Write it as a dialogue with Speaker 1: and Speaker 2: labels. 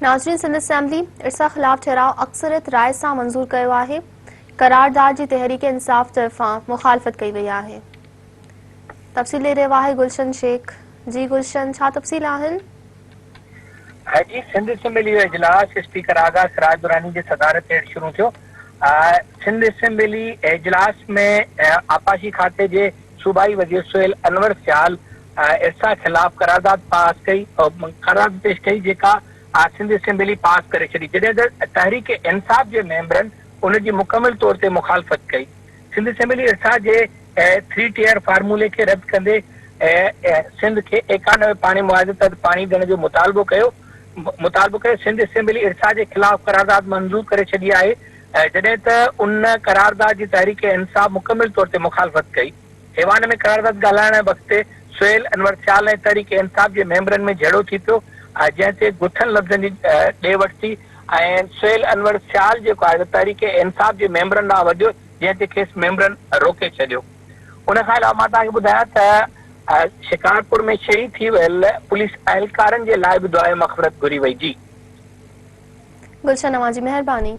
Speaker 1: ناظرين Sindh assembly IRSA خلاف ٺهراء اڪثريت راء سان منظور ڪيو آهي، قرارداد جي تحريڪ انصاف طرفان مخالفت ڪئي وئي آهي. تفصيل ڏئي رهيو آهي گلشن شيخ. جي گلشن ڇا تفصيل آهن؟
Speaker 2: جي سنڌ اسيمبلي جو اجلاس اسپيڪر آغا سراج دراني جي صدارت هيٺ شروع ٿيو. سنڌ اسيمبلي اجلاس ۾ آبپاشي کاتي جي صوبائي وزير سهيل انور سيال ارسا خلاف قرارداد پاس ڪئي قرارداد پيش ڪئي جيڪا سنڌ اسيمبلي پاس ڪري ڇڏي جڏهن ته تحريڪ انصاف جي ميمبرن ان جي مڪمل طور تي مخالفت ڪئي. سنڌ اسيمبلي ارسا جي ٿري ٽيئر فارمولي کي رد ڪندي سنڌ کي 91 پاڻي معاهدي تحت پاڻي ڏيڻ جو مطالبو ڪيو مطالبو ڪيو سنڌ اسيمبلي ارسا جي خلاف قرارداد منظور ڪري ڇڏي آهي جڏهن ته ان قرارداد جي تحريڪ انصاف مڪمل طور تي مخالفت ڪئي. ايوان ۾ قرارداد ڳالهائڻ وقت سهيل انور سيال ۽ تحريڪ انصاف جي ميمبرن ۾ جهيڙو ٿي پيو جنهن تي گٿن لفظن جي ڏي وٺ ٿي ۽ سهيل انور سيال جيڪو آهي تحريڪ انصاف جي ميمبرن ڏانهن وڌيو جنهن تي کيس ميمبرن روڪي ڇڏيو. ان کان علاوه مان توهان کي ٻڌايان ته شڪارپور ۾ شهيد ٿي ويل پوليس اهلڪارن جي لاء به دعاء مغفرت گهري وئي. جي.
Speaker 1: گلشن اوهان جي مهرباني.